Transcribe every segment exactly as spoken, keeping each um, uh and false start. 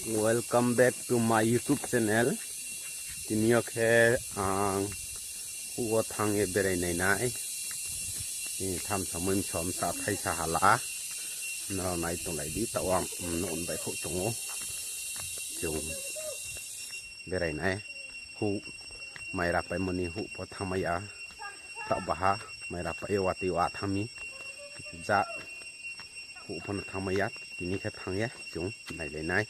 Welcome back to my YouTube channel. Tini yo khe ang houh wo thanng ye berai nai nai. Tini thamso muimso bsa thaisa hala. Nrao nai tonglai di, taoh ang nuh bai khouh tong ou. Chung berai nai. Houh mai rapaimo ni houh pho thanngmai ya. Taoh baha mai rapai ye watoi wa thanng mi. Ja houh pho no thanngmai ya, tini khe thanng ye chung nailai nai.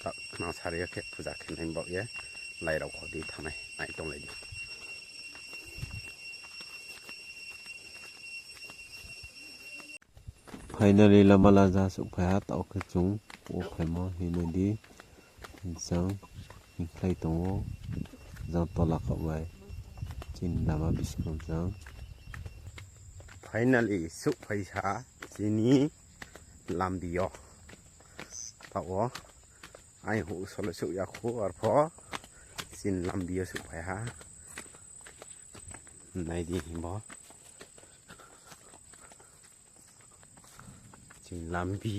Taoh khna sari yo khe puja khe nai baoh ye lai rao kho di thanng nai, nai tonglai di. Finally lama laja souhphai ha, taoh khe chung o phaimo hing nai di. Jang hingkhlai tong ou, jang tola khaoh bai. Chini lama buskang jang. Finally souhphai ha chini lambi yo. Taoh wo aini houh sole souh ya khou, arpho chini lambi yo souhphai ha. Nai di himbo. Chini lambi.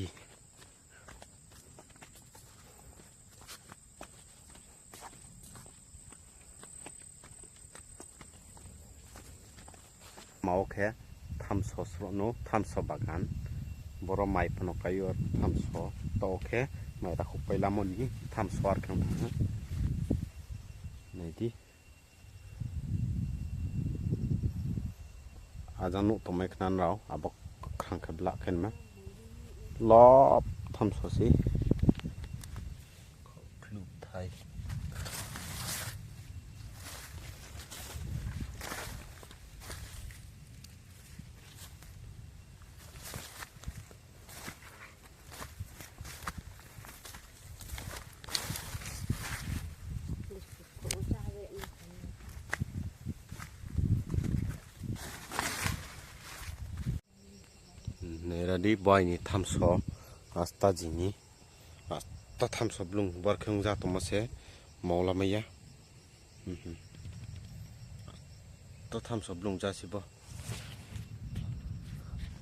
Ma wo khe thamso sroh no, thamso bagan. Boro mai phano kai yo thamso. Taoh khe mai rakhouh pailamo ni thamso ar khe thanng ha. Nai di. Ajang nuh tongmai khna nrao, abo khrang khe blah khe nma. Lop thamso se. Khnuhthai. Naira di bai ni thamso, asta jini, asta thamso blung, bar khe ongja tongmo se, maolamai ya. Asta thamso blung ja se bo.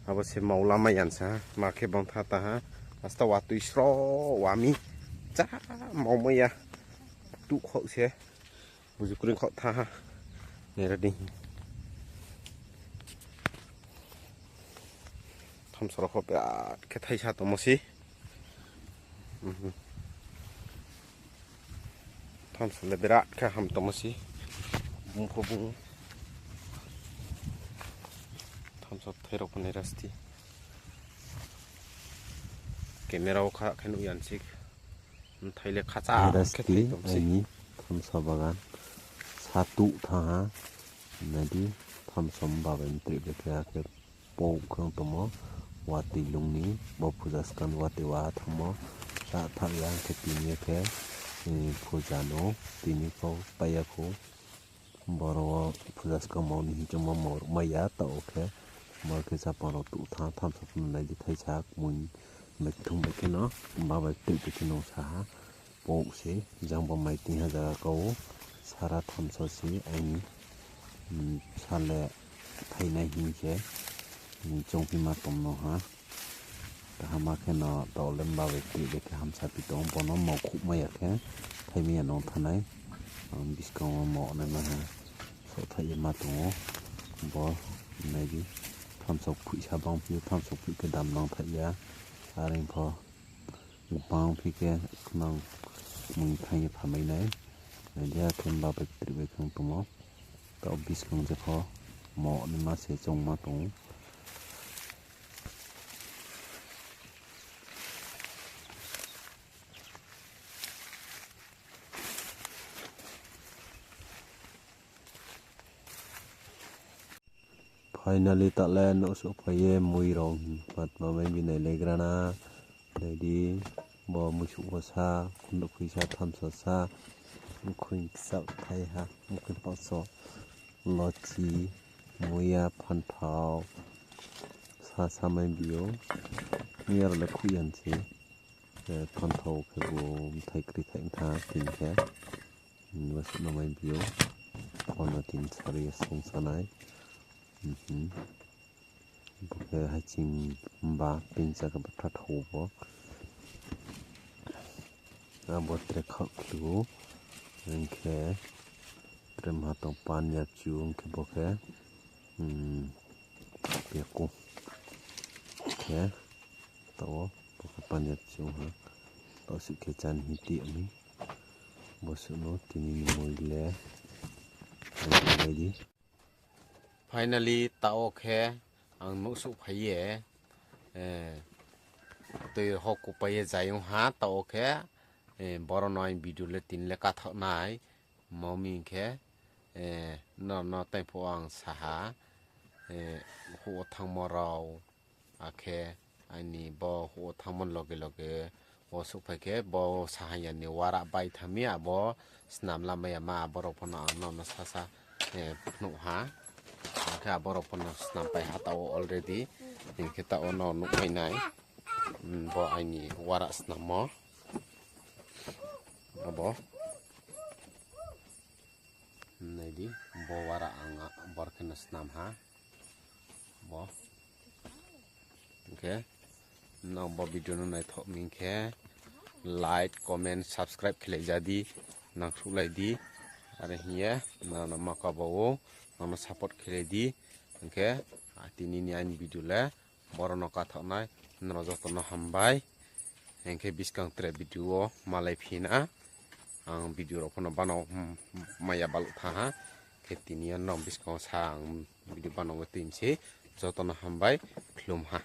Abo se maolamai ya sa, ma khe bang tha ta ha, asta watoi sroh wa mi, cha maomai ya, tuh khaoh se. Buju kring khaoh tha ha. Naira di. Thamso rao kho birat khe thaisa tongmo se. Thamso le birat khe ham tongmo se. Bung kho bung. Thamso thai rao pho naira sti. Camera wo kha khe nuh ya sik. Bthai le khacha khe thai tong se. Aini thamso bagan. Sa tuh tha ha. Nai di thamso mba bai mtrih bai khe akhe pou khe ong tongmo. Watoi lung ni bo puja skang watoi wa thanngmo. Sa thah ya khe tini yo khe, puja no tini kau pai ya khou. Boro wo puja skang mao ni hing chungmo mao ruhmai ya, taoh khe boro khe chapang rao tuh tha, thamso pho no nai di thaisa kmui bai kthung bai khe no, ba bai ktuh bai khe no sa ha, pou se, jang bo mai ting ha zaga kau, sara thamso se aini, sa le thainai hing khe, choungphima tong no ha. Kaham khe no taoh le mba bai ktuh bai khe hamsa phi tong, bo no mao khuhmai ya khe, thaimai ya nung thanai, ang buskang wo mao naima ha, souhthaih ye ma tong ou, bo nai di, thamso khuihsa bang phi ou, thamso khuih khe dam nang thaih ya, are pho, bang phi khe nang mui thanng ye phamai nai, nai di akhe mba bai ktuh bai khe ong tongmo, taoh buskang je pho, mao naima se choungma tong ou. Finally, taoh le nouh souhphai ye mui rao hing patma mai bi nailaigra na. Nai di, bo muisouh pho sa, khunduh khui sa, thamso sa, mkhui kchaoh thai ha, mkhui paso, lochi, muiya, phanthao, sa sa mai bi ou. Muiya rao le khuih ya se. Phanthao khe bo bthai kri thaih tha tin khe. Bo se no mai bi ou. Pho no tin sari ye song sa nai. Bo khe haiching ba pingsa khe batha thao bo. Abo tre khaoh khlu, hing khe tre maha tong pan ya chu, hing khe bo khe, um, pekung. Khe, taoh wo, bo khe pan ya chu ha. Taoh suh khe chá ni hing ti mi. Bo suh no tini ni moi le, nai di. Finally, taoh wo khe ang nouh souhphai ye, eh, tui ho kupai ye zai ong ha, taoh wo khe, eh, boro no aini video le tini le kathaoh nai, mo mi hing khe, eh, nrao no tei pho ang sa ha, eh, houh wo thanngmo rao, akhe aini bo houh wo thanngmo loge loge wo souhphai khe bo sahaya ni wara bai thanng mi abo snam lamai ya ma abo rao pho no ang nrao no sasa, eh, phnuh ha. Akhe abo rao pho no snampai ha taoh wo already. Hing khe taoh wo no nuhmai nai. Hmm, bo aini wara snammo. Abo. Nai di, bo wara ang bor khe no snam ha. Bo. Hing khe, nrao bo video no naithoh mi hing khe, like, comment, subscribe khelai ja di, nangkhruhlai di. Are hing ye, nrao no ma kabo ou, nrao no support khelai di. Hing khe, a, tini ni aini video le, boro no kathaoh nai, nrao joto no hambai. Hing khe buskang tre video wo malai phi na. Ang video rao pho no bano, hmm, maya baluh thanng ha. Khe tini yo nrao buskang wo sa ang video bano tui mi se. Joto no hambai, khlum ha.